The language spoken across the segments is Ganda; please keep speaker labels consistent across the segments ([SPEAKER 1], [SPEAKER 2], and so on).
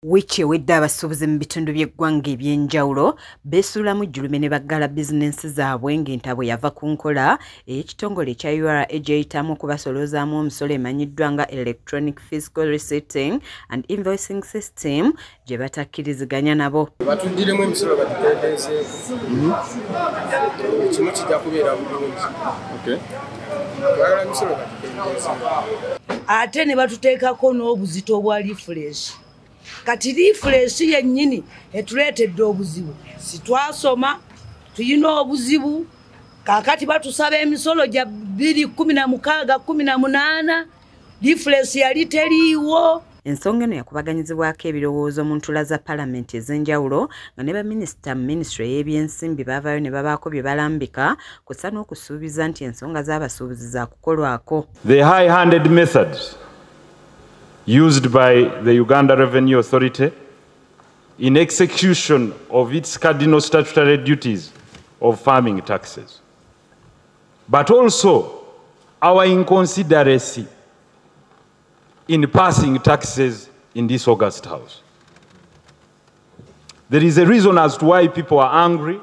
[SPEAKER 1] Wiiki ewedde abasuubuzi mu bitundu by'eggwanga eby'enjawulo beesuulamu jjulume ne baggala bizinensi zaabwe ng'entabwe yava ku nkola ey'ekitongole ekya URA gy'eyitamu okubasoloozaamu omusolo emanyiddwa nga Electronic Fiscal Receipting and Invoicing System gye batakkiriziganya nabo.
[SPEAKER 2] Batuggyiremu emisolo batukendeezeeko, ekimu kijja kubeera bulungi. Twagala emisolo batukendeezeeko.
[SPEAKER 3] Ate ne batuteekako n'obuzito obwa refresh. Kati refresh yennyini etuleetedde obuzibu. Sitwasoma, tuyina obuzibu. Kaakati batusaba emisolo gya 2016 18, refresh yali teriiwo.
[SPEAKER 1] Ensonga eno yakubaganyizibwako ebirowoozo mu ntula za palamenti ez'enjawulo nga ne baminisita mu minisitule y'ebyensimbi baavaayo ne babaako bye balambika kussa n'okusuubiza nti ensonga z'abasuubuzi zaakukolwako.
[SPEAKER 4] The high-handed methods used by the Uganda Revenue Authority in execution of its cardinal statutory duties of farming taxes, but also our inconsideracy in passing taxes in this august house. There is a reason as to why people are angry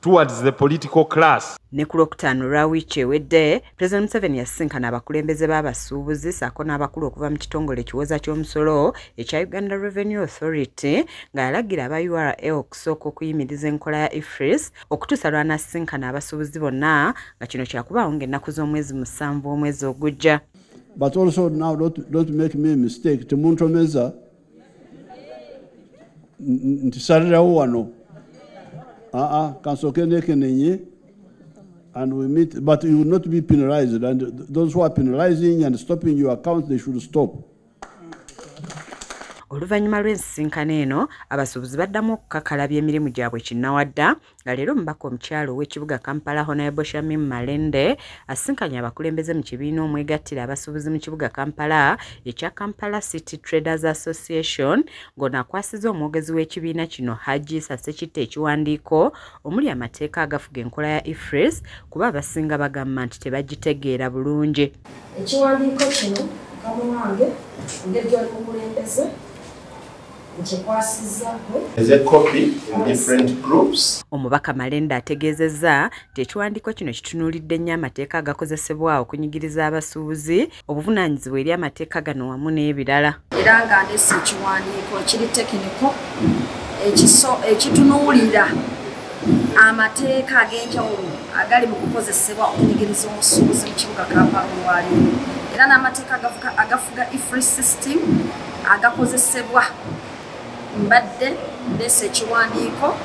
[SPEAKER 4] towards the political class.
[SPEAKER 1] Ne ku Lwokutaano lwa wiiki ewedde, Pulezidenti Museveni yasisinkana abakulembeze b'abasuubuzi ssaako n'abakulu okuva mu kitongole ekiwoza ky'omusolo ekya Uganda Revenue Authority nga yalagira aba URA okusooka okuyimiriza enkola ya EFRIS okutuusa lw'anaasisinkana abasuubuzi bonna nga kino kyakubaawo ng'ennaku z'omwezi 7 omwezi ogujja.
[SPEAKER 5] But also now don't make me a mistake, temuntomeza ntisalirawo wano. Kansooke neekenenye and we meet, but you will not be penalized, and those who are penalizing and stopping your account, they should stop.
[SPEAKER 1] Oluvannyuma lw'ensisinkano eno, abasuubuzi baddamu okukakalabya emirimu gyabwe kinnawadda nga leero omubaka omukyala ow'ekibuga Kampala Honorable Shamim Malende asisinkanye abakulembeze mu kibiina omwegattira abasuubuzi mu kibuga Kampala ekya Kampala City Traders Association ng'ono akwasizza omwogezi w'ekibiina kino Haji Ssekitto ekiwandiiko omuli amateeka agafuga enkola ya EFRIS kuba abasinga bagamba nti tebagitegeera bulungi.
[SPEAKER 6] Ekiwandiiko kino mukama wange engeri gy'oli mukulembeze.
[SPEAKER 1] Omubaka Malende ategeezezza nti ekiwandiiko kino kitunuulidde nnyo amateeka agakozesebwa okunyigiriza abasuubuzi, obuvunaanyizibwa eri amateeka gano wamu n'ebirala.
[SPEAKER 6] Era nga ndeese ekiwandiiko ekiri tekiniko ekitunuulira amateeka ag'enjawulo agali mu kukozesebwa okunyigiriza omusuubuzi mu kibuga Kampala olwaleero, era n'amateeka agafuga EFRIS system agakozesebwa. Mbadde ndeese ekiwandiiko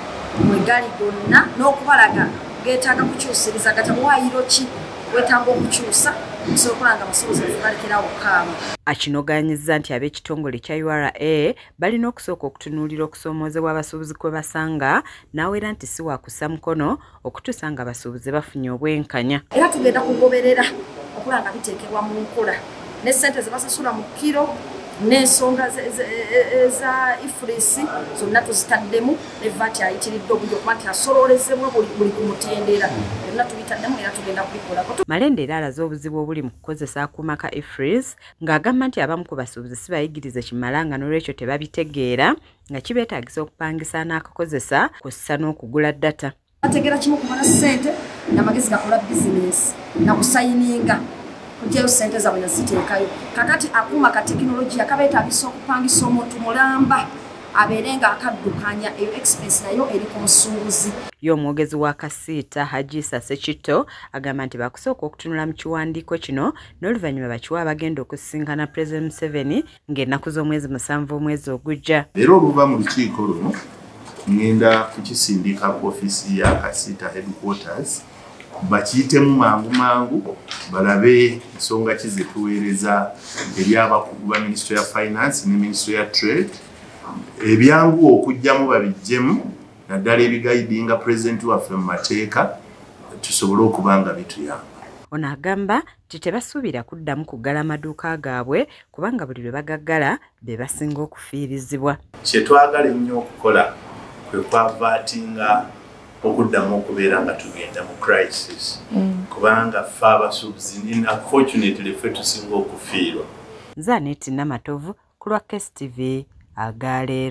[SPEAKER 6] mwe gali gonna n'okubalaga geetaaga kukyusiriza gata waayiro ki weetaaga okukyusa okusobola nga abasuubuzi balekerawo okukaaba.
[SPEAKER 1] Akinogaanyizza nti ab'ekitongole kya URA balina okusooka okutunuulira okusoomoozebwa abasuubuzi kwe basanga n'awera nti si waakussa mukono okutuusa nga abasuubuzi bafunye obwenkanya.
[SPEAKER 6] Era tugenda kugoberera okulaba nga biteekebwa mu nkola ne ssente ze basasula mu kiro n'ensonga eza EFRIS zonna tuzitaddemu ne VAT ayitiridde obungi okuba nti asoloolezebwa buli ku mutendera, byonna tubitaddemu era tugenda kubikolako.
[SPEAKER 1] Malende era alaze obuzibu obuli mu kukozesa akuuma ka EFRIS ng'agamba nti abamu ku basuubuzi si bayigirize kimala nga n'olwekyo tebabitegeera nga kibeetaagisa okupangisa n'akakozesa kw'ossa n'okugula data.
[SPEAKER 6] Bategeera kimu kubala ssente n'amagezi gakola bizinensi nakusayininga kugyayo ssente zaabwe naziteekayo. Kakati akuuma ka tekinologiya kabeetaagisa okupangisa omuntu mulamba abeere nga akaddukanya, eyo expense nayo eri ku musuubuzi.
[SPEAKER 1] Ye omwogezi wa Kasiita Haji Ssekitto agamba nti bakusooka okutunula mu kiwandiiko kino n'oluvannyuma bakiwa abagenda okusisinkana Pulezidenti Museveni ng'ennaku z'omwezi 7 omwezi ogujja.
[SPEAKER 7] Leero oluva mu lukiiko luno ngenda kukisindika ku ofiisi ya Kasiita headquarters bakiyitemu mangu mangu balabe ensonga ki ze tuweereza eri abakugu ba Ministry ya Finance ne Ministry ya Trade, ebyangu okugyamu babiggyemu naddala ebigayidinga pulezidenti waffe mu mateeka tusobole okuba nga bituyamba.
[SPEAKER 1] Ono agamba nti tebasuubira kuddamu kuggala amaduuka gaabwe kubanga buli lwe bagaggala be basinga okufiirizibwa.
[SPEAKER 7] Kye twagala ennyo okukola kwe kwavaatinga okuddamu okubeera nga tugenda mu crisis kubanga ffe abasuubuzi unfortunately ffe tusinga okufiirwa.
[SPEAKER 1] Nze Aneti Namatovu ku lwa KSTV. Agaleero.